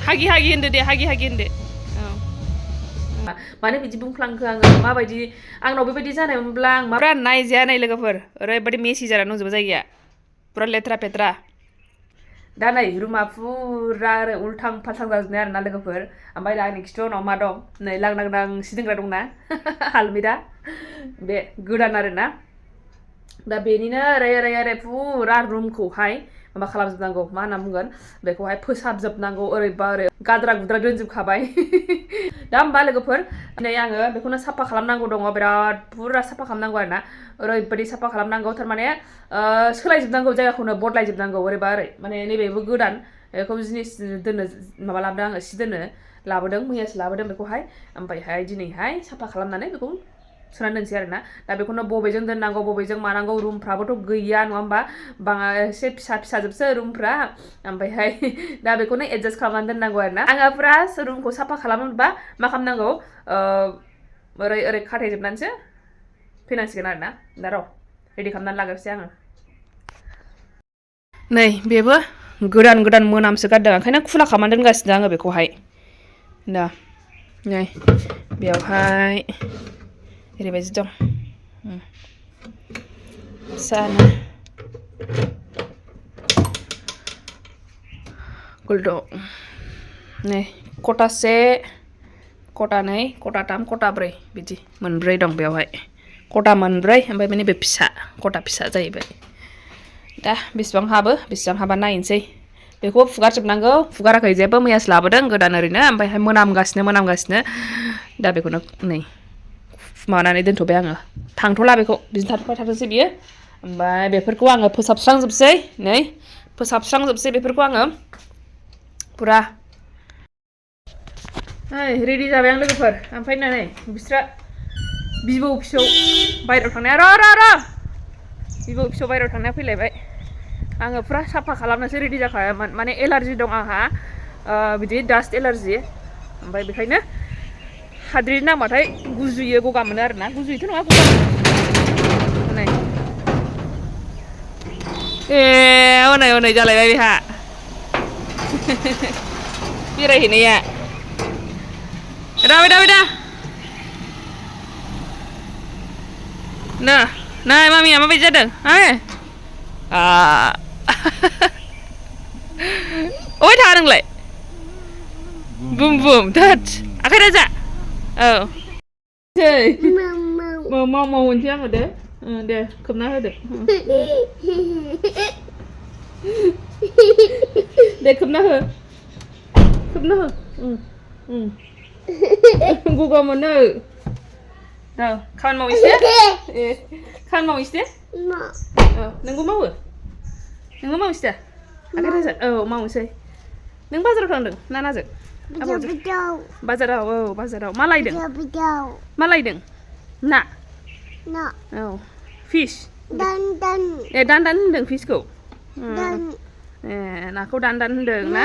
हागि हागि होनदो दे हागि हागि होनदो माने बिदि बुंफ्लांखो आङो माबायदि आंनाव बेबायदि जानायमोनब्ला आं माब्रा नायजाया नाय लोगोफोर ओरैबायदि मेसि जानानै दंजोबो जायगाया पुरा लेथ्रा पेथ्रा दा नै रुमा पुरा आरो उल्थां फाल्थां जाजोबनाय आरोना लोगोफोर ओमफ्राय दा आंनि खिथु उनाव मा दं नै लांदां सि दोनग्रा दंना आलमिरा बे गोदान आरोना दा बेनिनो ओरै पुरा रुमखौहाय माबा खालामजोबनांगौ मा होनना बुंगोन बेखौहाय फोसाबजोबनांगौ ओरैबा ओरै गाद्रा गुद्रा दोनजोबखाबाय दा होमबा लोगोफोर दिनै आङो बेखौनो साफा खालामनांगौ दङ बिराद पुरा साफा खालामनांगौ आरोना ओरैबायदि साफा खालामनांगौ थारमाने सोलायजोबनांगौ जायगाखौनो बदलायजोबनांगौ ओरैबा ओरै माने नैबेबो गोदान बेखौ जिनिस दोननो माबा लाबोदों आङो सि दोननो लाबोदों मैयासो लाबोदों बेखौहाय ओमफ्रायहाय दिनैहाय साफा खालामनानै बेखौ सोनानै दोनसै आरोना दा बेखौनो बबेजों दोननांगौ बबेजों मानांगौ रुमफ्राबोथ' गैया नङा होमबा एसे फिसाजोबसो रुमफ्रा ओमफ्रायहाय दा बेखौनो एडजास्ट खालामनानै दोननांगौ आरोना आङो पुरा रुमखौ साफा खालामनोबा मा खालामनांगौ ओरै खाथायजोबनानैसो फैनांसिगोन आरोना दा र' रेडि खालामनानै लाग्रोसै आङो नै बेबो गोदान मोनामसो गारदों ओंखायनो खुला खालामनानै दोनगासिनो आङो बेखौहाय दा नै बेयावहाय ओरैबायदि दं फिसानो गल्द' नै खथासे खथानै खथाथाम खथाब्रै बिदि मोनब्रै दं बेवहाय खथा मोनब्रै ओमफ्राय माने बे फिसा खथा फिसा जाहैबाय दा बेसेबां हाबा नायनोसै बेखौ फुगारजोबनांगौ फुगाराखै जेबो मैयासो लाबोदों गोदान ओरैनो ओमफ्रायहाय मोनामगासिनो दा बेखौनो नै माबानानै दोनथ'बाय आङो थांथ'ला बेखौ बिदिनो थाथ'बाय थाथोंसै बियो ओमफ्राय बेफोरखौ आङो फोसाबस्रांजोबसै बेफोरखौ आङो पुरा रेडि जाबाय आं लोगोफोर ओमफ्राय नै बिस्रा बिबौ फिसौ बायहेरायाव थांनाया र' बिबौ फिसौ बायहेरायाव थांनाया फैलायबाय आङो पुरा साफा खालामनोसो रेडि जाखायामोन माने एलार्जि दं आंहा बिदि डास्ट एलार्जि ओमफ्राय बेखायनो हाद्रि नांबाथाय गुजुयो गगा मोनो आरोना गुजुयोथ' नङा गगा मोनो हनै जालायबाय बेहा बेरायहैनाया दा नाय मामिया माबायदि जादों अबे थाङा नोंलाय बुम धोत आखाइ राजा माव होनसै आङो दे खोबना होदो दे खोबना हो गगा मोनो खामानि मावहैसै नोंबो मावहैसै दा आखाइ राजा मावनोसै नों बाजाराव थांदों नानाजों बाजाराव मा लायदों ना फिस दान होनदों फिसखौ नाखौ दान होनदों ना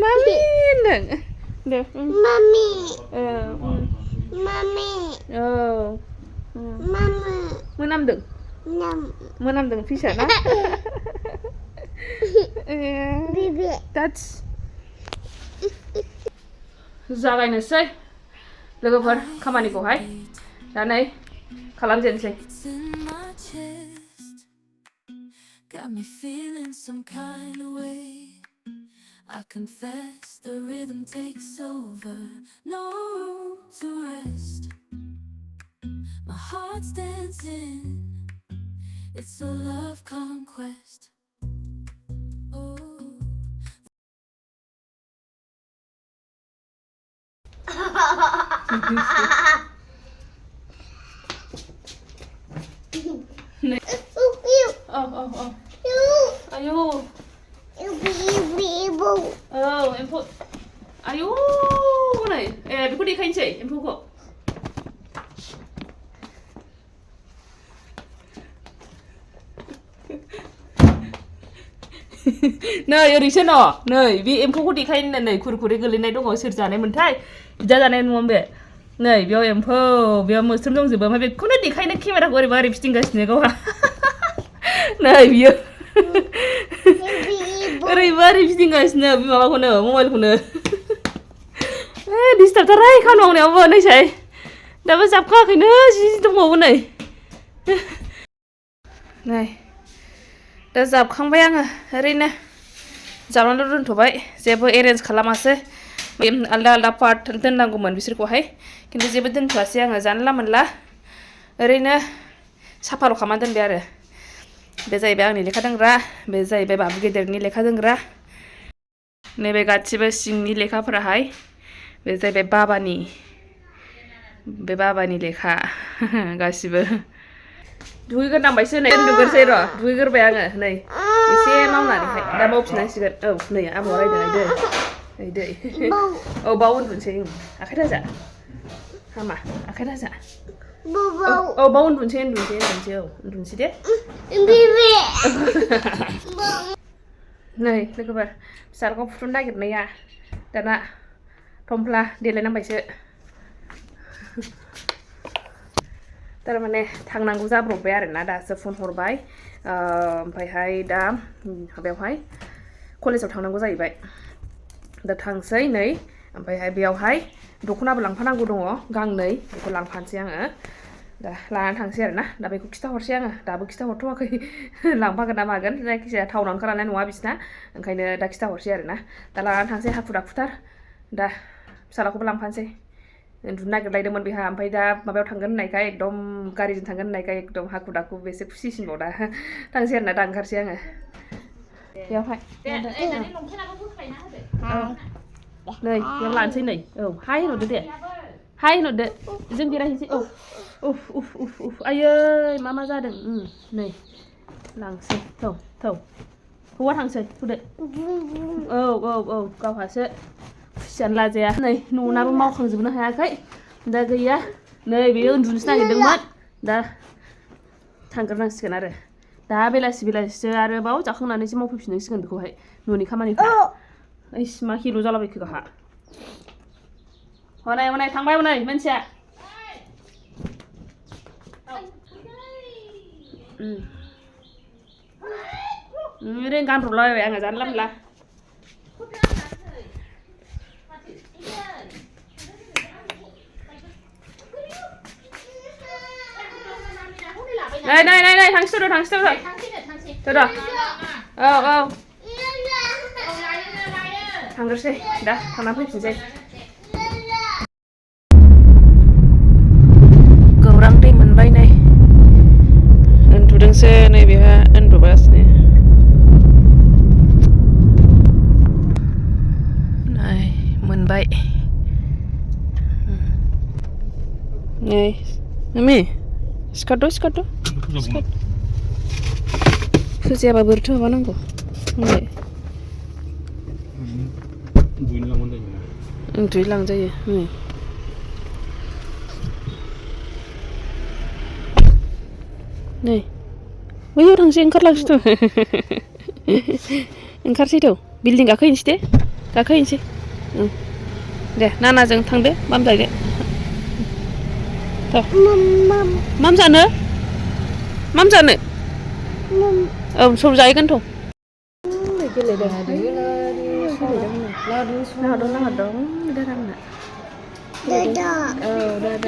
मामि होनदों दे मोनामदों फिसा ना जागायनोसै लोगोफोर खामानिखौहाय दा नै खालामजेनसै Got me feeling some kind of way. I confess the rhythm takes over. No room to rest. My heart's dancing. It's a love conquest. Ayo. Empu. Ayo, नै बेखौ देखायनोसै एम्फौखौ नै ओरैसो न' नै बे एम्फौखौ देखायनो नै खुरखुरे गोलैनाय दङ सोर जानायमोनथाय बिदा जानाय नङा बे नै बेयाव एम्फौ बेयाव मोस्रोम दंजोबो ओमफ्राय बेखौनो देखायनो केमेराखौ ओरैबा ओरै फिदिंगासिनो गावहा नै बियो ओरैबो ओरै फिदिंगासिनो माबाखौनो मबाइलखौनो डिस्टार्बथारहाय खामानि मावनायावबो नैसाय दाबो जाबखाङाखैनो जि दंबावो नै नै दा जाबखांबाय आङो ओरैनो जाबनानै दोनथ'बाय जेबो एरेन्ज खालामासै आलदा आलदा पार्ट दोननांगौमोन बिसोरखौहाय खिन्थु जेबो दोनथ'वासै आङो जानला मोनला ओरैनो साफाल' खालामना दोनबाय आरो बे जाहैबाय आंनि लेखा दोनग्रा बे जाहैबाय बाबु गेदेरनि लेखा दोनग्रा नैबे गासिबो सिंनि लेखाफोराहाय बे जाहैबाय बाबानि लेखा गासिबो दुगैग्रोनांबायसो नै उन्दुग्रोसै र' दुगैग्रोबाय आङो नै एसे मावनानैहाय दा मावफिननांसिगोन औ नै आबौआ रायदों दै औ बाव उन्दुनोसै आखाइ दाजा हामा आखाइ दाजा औ बाव उन्दुनोसै औ उन्दुनोसै दे नै लोगोफोर फिसाखौ फुथुनो नागिरनाया दाना थमफ्ला देलायनांबायसो थारमाने थांनांगौ जाब्रबबाय आरोना दासो फन हरबाय ओमफ्रायहाय दा माबायावहाय कलेजाव थांनांगौ जाहैबाय दा थांसै नै ओमफ्रायहाय बेयावहाय दख'नाबो लांफानांगौ दङ गांनै बेखौ लांफानोसै आङो दा लानानै थांसै आरोना दा बेखौ खिथाहरसै आङो दाबो खिथाहरथ'वाखै लांफागोन ना मागोन जायखिजाया टाउनाव ओंखारलांनाय नङा बिसिना ओंखायनो दा खिथाहरसै आरोना दा लानानै थांसै हाखु दाखुथार दा फिसालाखौबो लांफानोसै उन्दुनो नागिरलायदोंमोन बेहा ओमफ्राय दा माबायाव थांगोन होननायखाय एकदम गारिजों थांगोन होननायखाय एकदम हाखु दाखु बेसे खुसिसिनबाव दा थांसै आरोना दा ओंखारसै आङो बेयावहाय नै बेयाव लानोसै नै औ हाय होनहरदो दे हाय होनहरदो जों बेरायहैनोसै औ उफ आयै मा जादों नै लांसै थौ हौवा थांसै थौदो औ गावहासो खुसियानो लाजाया नै न'नाबो मावखांजोबनो हायाखै दा गैया नै बेयो उन्दुनोसो नागिरदोंमोन दा थांग्रोनांसिगोन आरो दा बेलासिसो आरोबाव जाखांनानैसो मावफैफिननांसिगोन बेखौहाय न'नि खामानिखौ ओइस मा हिर' जालाबायखो गाहा हनै थांबाय हनै मानसिया ओरैनो गानब्रबलाबायबाय आङो जानला मोनला नै थांसै थ' औ थांग्रोसै दा थांना फैफिनसै गौरां दै मोनबाय नै उन्दुदोंसो नै बेहा उन्दुगासिनो नै मोनबाय नै मम्मी सिखारथ' फुजायाबा बोरैथो माबानांगौ दुगैनो लांजायो नै बैयाव थांसै ओंखारलांसैथ' ओंखारसैथ' बिल्डिं गाखोहैनोसै दे नानाजों थांदो माम जानो औ सम जाहैगोनथ' गेलेदों नाहरदों दादा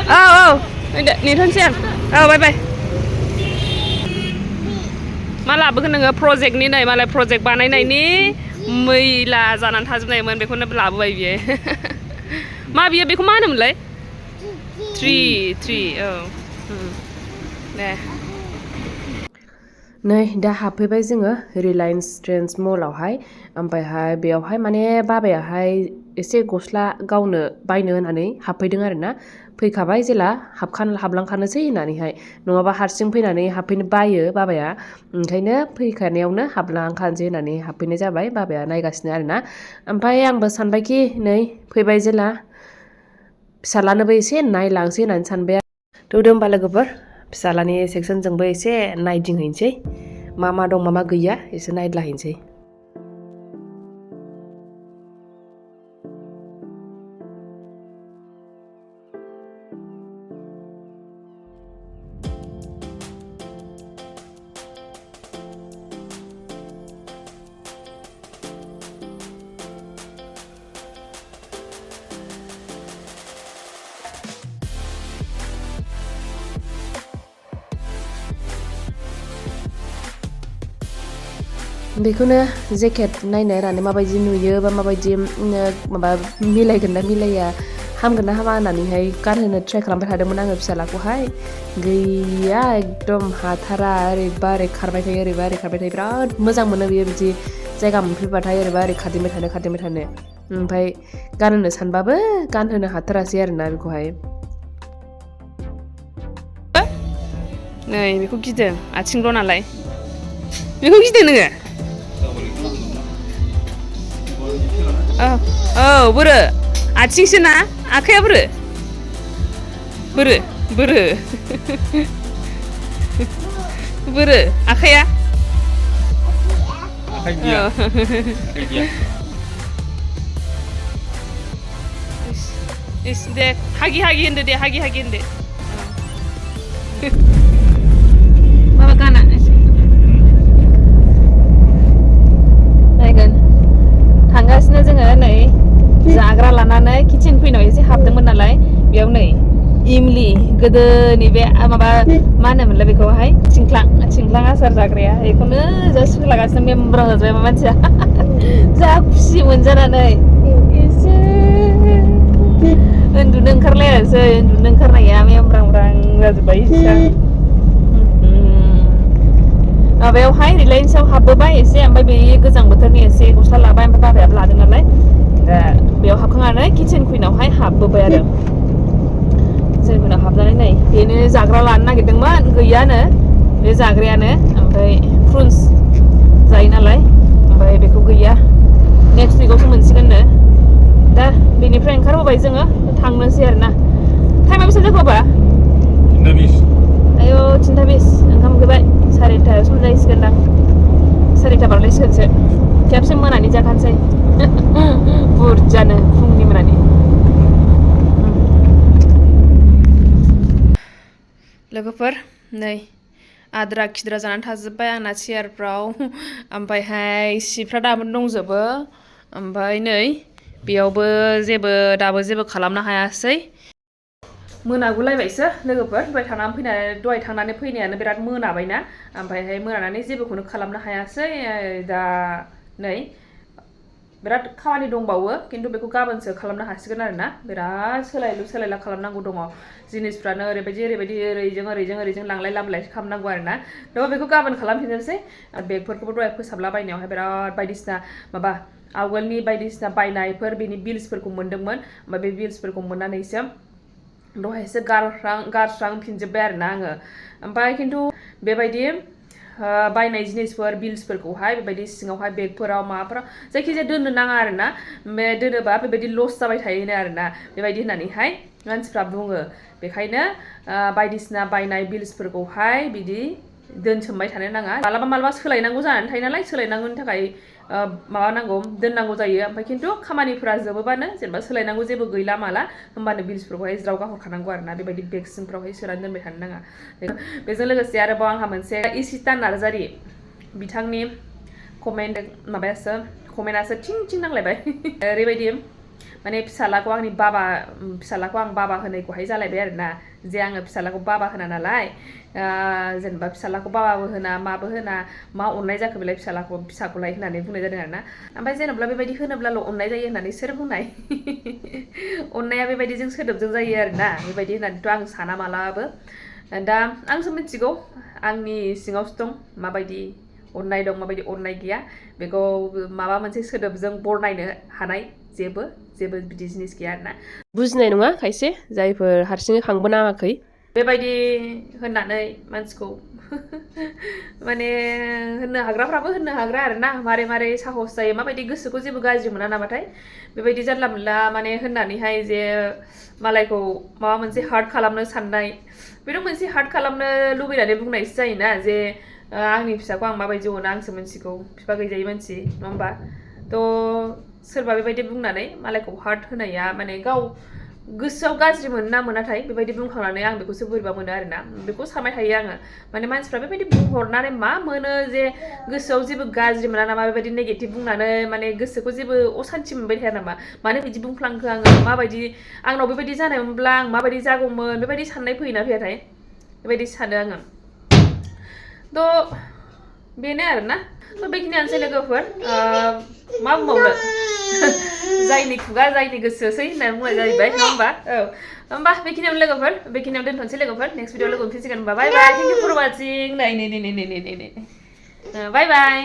औ नेथ'नोसै आं औ बाय मा लाबोगोन नोङो प्रजेक्टनि नै मालाय प्रजेक्ट बानायनायनि मैला जानानै थाजोबनायमोन बेखौनो लाबोबाय बियो मा बियो बेखौ मा होनोमोनलाय थ्रि औ दे नै दा हाबफैबाय जोङो रिलायन्स ट्रेन्ड्स मलावहाय ओमफ्रायहाय बेयावहाय माने बाबायाहाय एसे गस्ला गावनो बायनो होननानै हाबफैदों आरोना फैखाबाय जेला हाबलांखानोसै होननानैहाय नङाबा हारसिं फैनानै हाबफैनो बायो बाबाया ओंखायनो फैखानायावनो हाबलांखानोसै होननानै हाबफैनाय जाबाय बाबाया नायगासिनो आरोना ओमफ्राय आंबो सानबायखि नै फैबाय जेला फिसालानोबो एसे नायलांसै होननानै सानबाय थौदो होमबा लोगोफोर फिसालानि सेक्सनजोंबो एसे नायदिंहैनोसै मा दं मा गैया एसे नायद्लाहैनोसै बेखौनो जेकेट नायनो होननानै माबायदि नुयो बा माबायदि माबा मिलायगोन ना मिलाया हामगोन ना हामा होननानैहाय गानहोनो ट्राइ खालामबाय थादोंमोन आङो फिसालाखौहाय गैया एकदम हाथारा ओरैबा ओरै खारबाय थायो ओरैबा ओरै खारबाय थायो बिराद मोजां मोनो बियो बिदि जायगा मोनफैबाथाय ओरैबा ओरै खारदिंबाय थानो ओमफ्राय गानहोनो सानबाबो गानहोनो हाथारासै आरोना बेखौहाय नै बेखौ गिदों आथिंल' नालाय बेखौ गिदों नोङो औ बोरो आथिंसो ना आखाइया बोरो आखाइया दे हागि होनदो दे हागि होनदो माबा गाना नायगोन थांगासिनो जोङो नै जाग्रा लानानै किचेन फैनायाव एसे हाबदोंमोन नालाय बेयाव नै इमलि गोदोनि बे माबा मा होनोमोनलाय बेखौहाय थिंख्लां आसार जाग्राया बेखौनो जास्ट होलागासिनो मेमब्रा जाजोबबाय मा मानसिया जा खुसि मोनजानानै एसे उन्दुनो ओंखारनाया मेमब्रां जाजोब्बाय माबायावहाय रिलायन्सआव हाबबोबाय एसे ओमफ्राय बे गोजां बोथोरनि एसे गस्ला लाबाय ओमफ्राय बाबायाबो लादों नालाय बेयाव हाबखांनानै किचेन कुइनावहाय हाबबोबाय आरो किचेन कुइनाव हाबनानै नै बेनो जाग्रा लानो नागिरदोंमोन गैयानो बे जाग्रायानो ओमफ्राय फ्रुन्स जायो नालाय ओमफ्राय बेखौ गैया नेक्स्ट उइकआवसो मोनसिगोननो दा बेनिफ्राय ओंखारबोबाय जोङो थांनोसै आरोना टाइमा बेसेबां जाखो बाबा 3:20 ओंखाम उखैबाय 4:30 सम जाहैसिगोनदां 4:30 बारलायसिगोनसो खेबसे मोनानि जाखानोसै बुरजानो फुंनि मोनानि लोगोफोर नै आद्रा खिद्रा जानानै थाजोब्बाय आंना चेयारफ्राव ओमफ्रायहाय सिफ्रा दाबो दंजोबो ओमफ्राय नै बेयावबो दाबो जेबो खालामनो हायासै मोनागुलायबायसो लोगोफोर दहाय थांनानै फैनायानो बिराद मोनाबायना ओमफ्रायहाय मोनानानै जेबोखौनो खालामनो हायासै दा नै बिराद खामानि दंबावो खिन्थु बेखौ गाबोनसो खालामनो हासिगोन आरोना बिराद सोलायला खालामनांगौ दङ जिनिसफ्रानो ओरैजों लांलाय लाबोलाय खालामनांगौ आरोना थ' बेखौ गाबोन खालामफिननोसै बेगफोरखौबो दहाय फोसाबलाबायनायावहाय बिराद बायदिसिना माबा आवगोलनि बायदिसिना बायनायफोर बेनि बिल्सफोरखौ मोनदोंमोन ओमफ्राय बे बिल्सफोरखौ मोननानैसो दहायसो गारस्रांफिनजोब्बाय आरोना आङो ओमफ्राय खिन्थु बेबायदि बायनाय जिनिसफोर बिल्सफोरखौहाय बेबायदि सिङावहाय बेगफोराव माबाफोराव जायखिजाया दोननो नाङा आरोना बे दोनोबा बेबायदि लस जाबाय थायोनो आरोना बेबायदि होननानैहाय मानसिफ्रा बुङो बेखायनो बायदिसिना बायनाय बिल्सफोरखौहाय बिदि दोनसोमबाय थानो नाङा मालाबा सोलायनांगौ जानानै थायो नालाय सोलायनांगौनि थाखाय दोननांगौ जायो ओमफ्राय खिन्थु खामानिफोरा जोबोबानो जेनेबा सोलायनांगौ जेबो गैला माला होमबानो बिल्सफोरखौहाय ज्राव गारहरखानांगौ आरोना बेबायदि बेग सिंफ्रावहाय सोनानै दोनबाय थानो नाङा बेजों लोगोसे आरोबाव आंहा मोनसे इसिता नार्जारि बिथांनि कमेन्टआसो थिं नांलायबाय ओरैबायदि माने फिसालाखौ आं बाबा होनायखौहाय जालायबाय आरोना जे आङो फिसालाखौ बाबा होना नालाय जेनेबा फिसालाखौ बाबाबो होना माबो होना मा अननाय जाखो बेलाय फिसाखौलाय होननानै बुंनाय जादों आरोना ओमफ्राय जेनेबा बेबायदि होनोब्लाल' अननाय जायो होननानै सोर बुंनाय अननाया बेबायदिजों सोदोबजों जायो आरोना बेबायदि होननानैथ' आं साना मालाबाबो दा आंसो मिथिगौ आंनि सिङावसो दं माबायदि अननाय दं माबायदि अननाय गैया बेखौ माबा मोनसे सोदोबजों बरनायनो हानाय जेबो बिदि जिनिस गैया आरोना बुजिनाय नङा खायसे जायफोर हारसिङै खांबोनाङाखै बेबायदि होननानै मानसिखौ माने होननो हाग्राफ्राबो होननो हाग्रा आरोना मारै साहस जायो माबायदि गोसोखौ जेबो गाज्रि मोना नामाथाय बेबायदि जानला मोनला माने होननानैहाय जे मालायखौ माबा मोनसे हार्ट खालामनो साननाय बेथ' मोनसे हार्ट खालामनो लुबैनानै बुंनायसो जायोना जे आंनि फिसाखौ आं माबायदि अनो आंसो मिथिगौ बिफा गैजायै मानसि नङा होमबा थ' सोरबा बेबायदि बुंनानै मालायखौ हार्ट होनाया माने गाव गोसोआव गाज्रि मोनो ना मोनाथाय बेबायदि बुंखांनानै आं बेखौसो बोरैबा मोनो आरोना बेखौ सानबाय थायो आङो माने मानसिफ्रा बेबायदि बुंहरनानै मा मोनो जे गोसोआव जेबो गाज्रि मोना नामा बेबायदि नेगेटिभ बुंनानै माने गोसोखौ जेबो असान्थि मोनबाय थाया नामा मानो बिदि बुंफ्लांखो आङो माबायदि आंनाव बेबायदि जानायमोनब्ला आं माबायदि जागौमोन बेबायदि साननाय फैयोना फैयाथाय बेबायदि सानो आङो थ' बेनो आरोना थ' बेखिनियानोसै लोगोफोर मा बुंबावनो जायनि खुगा जायनि गोसोसै होननानै बुंनाय जाहैबाय नङा होमबा औ होमबा बेखिनियावनो लोगोफोर बेखिनियावनो दोनथ'नोसै लोगोफोर नेक्स्ट भिडिअ लोगो मोनफिनसिगोन होमबा बाय बाय थेंक इउ फर वाचिं नै बाय बाय